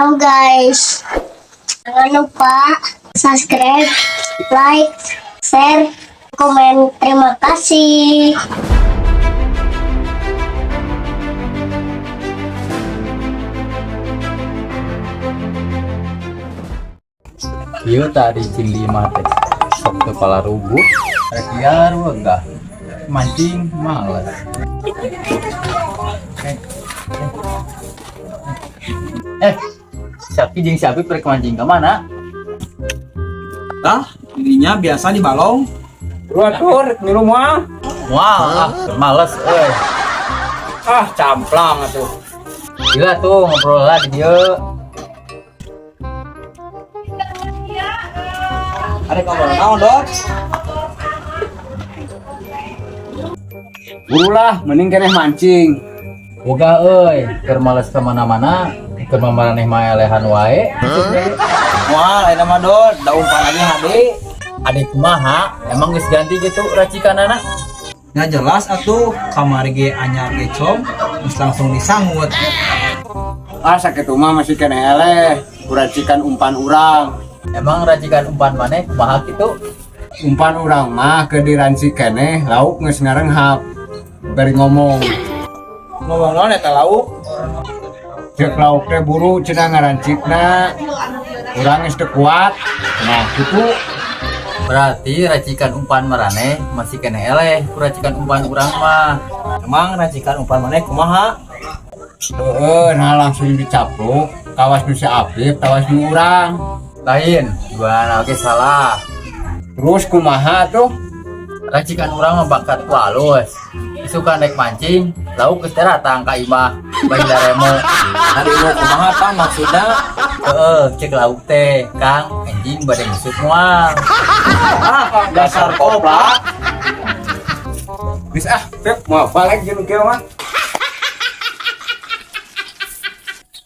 Halo guys, jangan lupa subscribe, like, share, komen. Terima kasih. Ieu tadi cing di imah teh sok teu palaruguh, rek liar enggak mancing males. Eh, Sapi jeung Sapi rek mancing ke mana? Lah, dirinya biasa di balong. Buru atuh, rek milu moal? Wah, ah, males euy. Ah, camplang atuh. Gila tuh ngobrol lah di dieu. Ada ngobrol naon, Dok? Buru lah, mending keneh mancing. Boga euy, keur males ka mana-mana, keur maraneh mah elehan wae. Wah, lain mah, Dot, da umpan lagi hade. Adik kumaha? Emang geus ganti gitu racikanana? Ya jelas atuh, kamari ge anyar ge com, geus langsung disangut. Ah, sakitu mah masih keneh eleh. Racikan umpan urang. Emang racikan umpan maneh kumaha kitu? Umpan urang mah ke dirancik keneh, lauk geus ngarenghap. Bari ngomong. Ngomong naon eta lauk? Cek lauk teh buru cenah ngarancikna. Urang geus teu kuat. Nah, kitu. Berarti racikan umpan maraneh masih keneh eleh ku racikan umpan urang mah. Emang racikan umpan maneh kumaha? Heeh, nah langsung dicaplok. Kawas nu si Apip, kawas nu urang. Lain, dua oke salah. Terus kumaha tuh? Racikan urang mah bakat ku alus. Isukan rek mancing, lauk geus teu datang ka imah, bari daremo. Tadi mau kumaha tah maksudna? Heeh, cek lauk teh, Kang, anjing bade ngusuk moal. Ah, dasar koplak. Geus ah, Pip, mau balik jeung kieu mah.